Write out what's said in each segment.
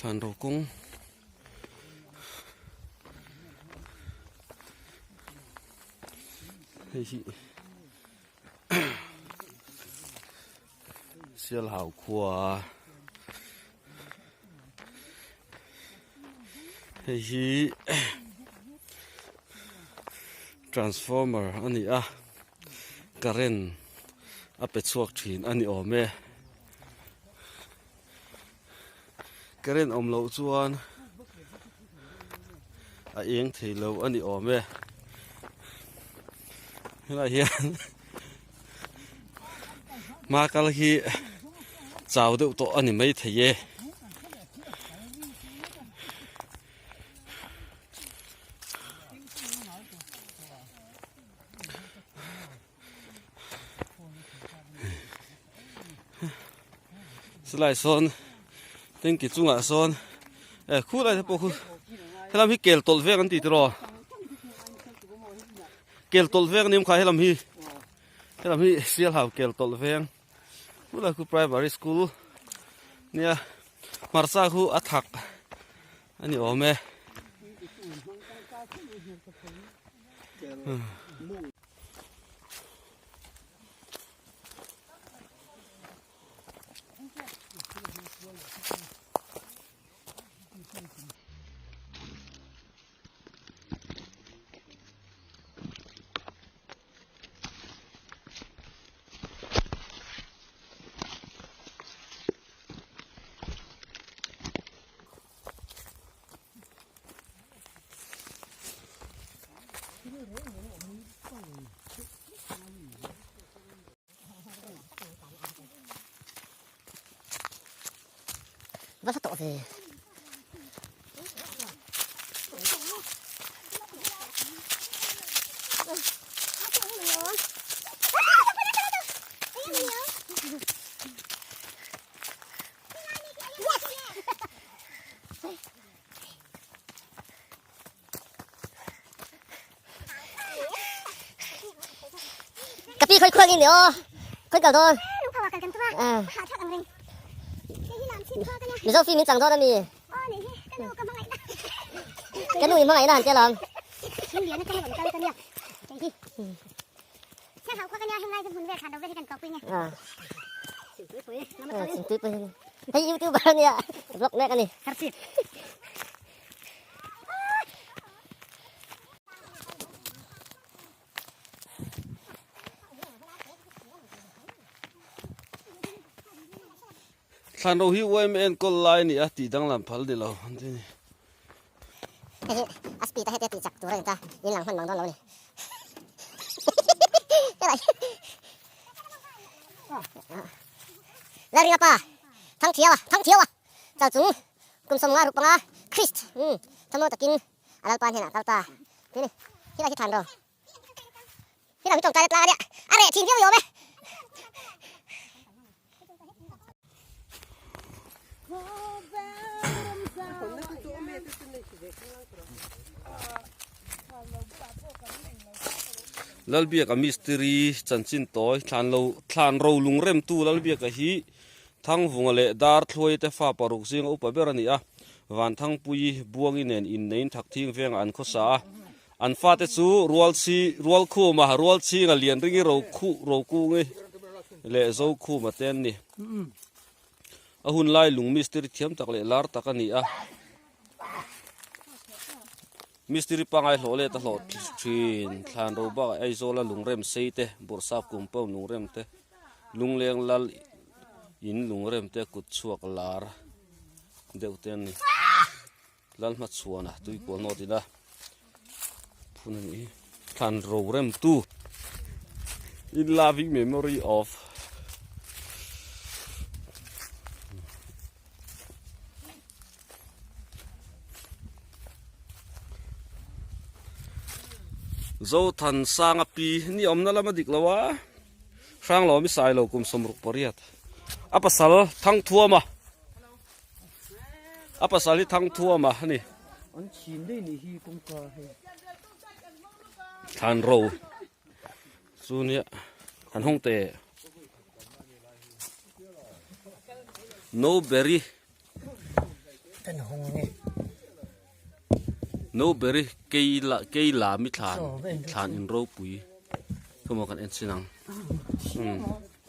Thlan ro kawng hei hi Sialhau khua hei hi transformer a ni a current a pe chhuak thin a ni awm e. Current awm loh chuan a eng thei lo a ni awm e helai hian hma kal hi chau deuh tawh a ni mai thei e. Silai sawn tanki chungah sawn eh khu lai te pawh khu helam hi kel tawlh vek an ti tiraw kel tawlh vek a ni awm kha helam hi helam hi sialhau kel tawlh veng khu lai khu primary school nia hmarcha khu a thak a ni awm e. Va hla tawh ve. Ka pi khoi khuang in ni aw khoi kal dawn Mizo film in chang dawn ami Ka nu in hmangaih na han tia lam Hei youtuber ania vlog mek ani. Thlan ro hi UMA enkawl lai a ni a tih danglam phal ni lo an ti a ni. Hei hi a speed a hetia tih chak tur a ni ta, in lang hman mang dawn lo a ni. Lalringa pa, Thangthiau a, Thangthiau a! Chal chung kum sawmnga ruk panga Christ umm thlamuang takin a Lalpa hnenah kal ta tih a ni. Helai hi thlan ro. Helai hi tawngtai tlang a nia, a reh thin viau i awm e. Lalbiaka mistiri chanchin tawi thlan lo thlan ro lungremtu Lalbiaka hi Thangvunga leh Darthluai te fa paruk zinga upa ber a ni a, Vanthangpui Buangi nen inneiin Thakthing vengah an khawsa a. An fate chu Rualchhi, Rualkhuma, Rualchhinga, Lianringi, Rokhu, Rokungi leh Zokhuma te an ni. A hun lai lung mistiri thiam tak leh lar tak a ni a. Mistiri pangai hlawh let a hlawh thin. Thlan ro bakah Aizawla lungrem sei te, Bawrhsap compound lungrem te, Lungleng lal in lungrem te kut chhuak lar deuh te an ni. Lal hmachhuana tuikual nawt ina phun a nih hi. Thlan ro rem tu in loving memory of Zothansanga pi ni awmna lama dik lo a. Hranglo mi sai lo kum 68 a pasal Thangthuama a pasal hi Thangthuama a ni. An chhin daih nih hi kawngka hei. Thlan ro chu nia han hawng teh. No berry. kan hawng nge. No beri kei la kei la mi thlan thlan in ropui khaw kan en chin ang um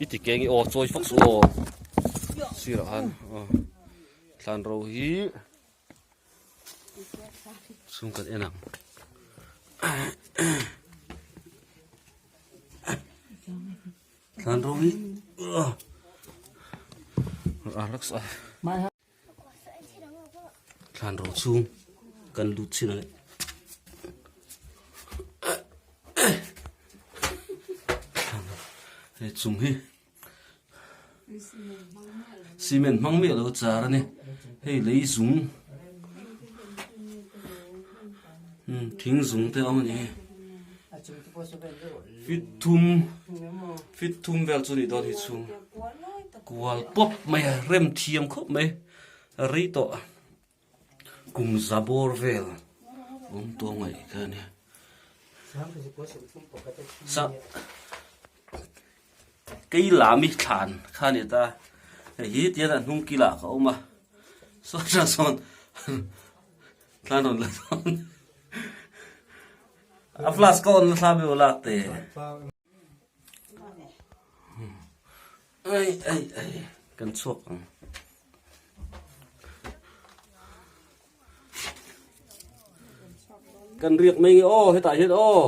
i ti keng i aw chawi fak su aw sirah khan aw thlan ro hi chhung kan en ang thlan ro hi a rak sa. Thlan ro chhung kan lut chin a ni. Hei chung hi cement hmang miah lo char a ni. Hei lei zung thing zung te a awm a ni hei. Fit thum fit thum vel chu a nih dawn hi chhung kual pawp mai a rem thiam khawp mai a rei tawh kum za bawr vel awm tawh ngaih kha a ni sa kei lami thlan kha a ni ta hei hi tihian a hnung kilah ka awm a saw sawn thlan rawn la dawn. A flash ka on na thla mi lak te. Ai ai ai kan chhuak ang. Kan riak mai nge aw hetah hian aw.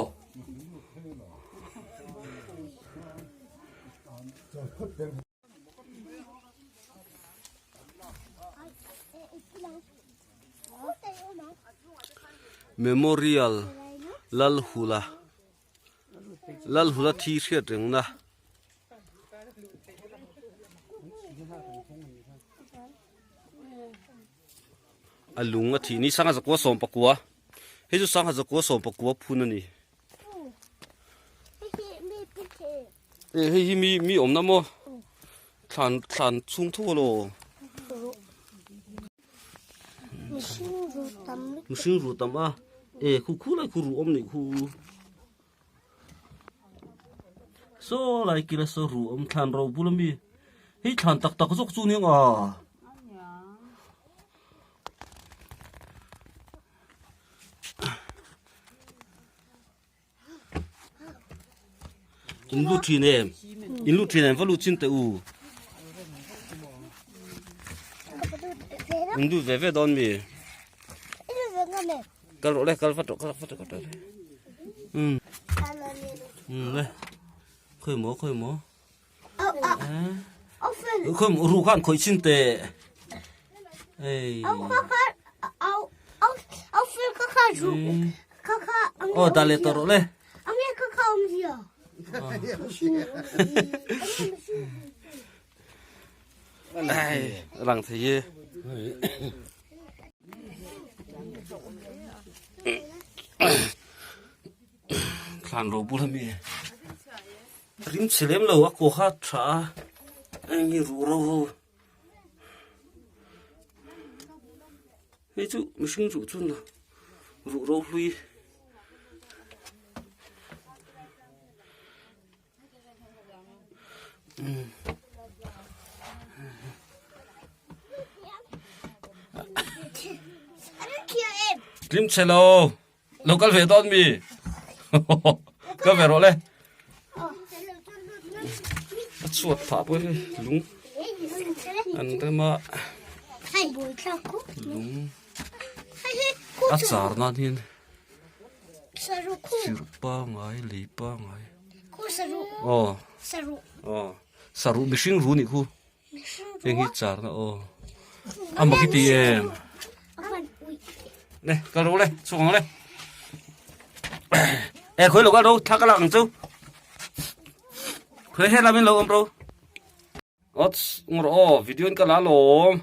Memorial Lalhula Lalhula thi hriat rengna a lung a thih ni sangha zakua sawmpakua hei chu sangha zakua sawmpakua phun a ni. E hei hi mi mi awmna maw thlan thlan chhung tho alo mihring ruh tam a e khu khu lai khu ruh awm nih khu saw lai kila saw ruh awm thlan ro bul ami hei thlan tak tak zawk chu nia nga. In lut thin em? In lut thin em? Va lut chin teh u. In lut ve ve dawn mi? Kal rawh le, kal vat rawh, kal vat rawh, kal rawh. Um. Um le. Khoi maw, khoi maw. Khoi maw ru khan khoi chin teh. Ei. Aw dah leh tawh rawh le. Ai rang thei hi. Thlan ro bul ami. Rim chhe lem lo a kaw kha tha a eng hi ruh ro ho. Hei chu mihring ruh chu na ruh ro hlui. Tlim chhe lo. Lo kal ve dawn mi. Kal ve rawh le. A chhuat phah pawh hi lung an rem a. Lung a char nan hian sirh pangai lei pangai. Aw aw saruh mihring ru nih khu. Heng hi char na aw. A mak i ti em. Ne kal ro le chhuak ang le. E khoi lo kal ro thla ka lak ang chu. Khoi he lamin lo om ro. Ot ngor aw video in ka la lom.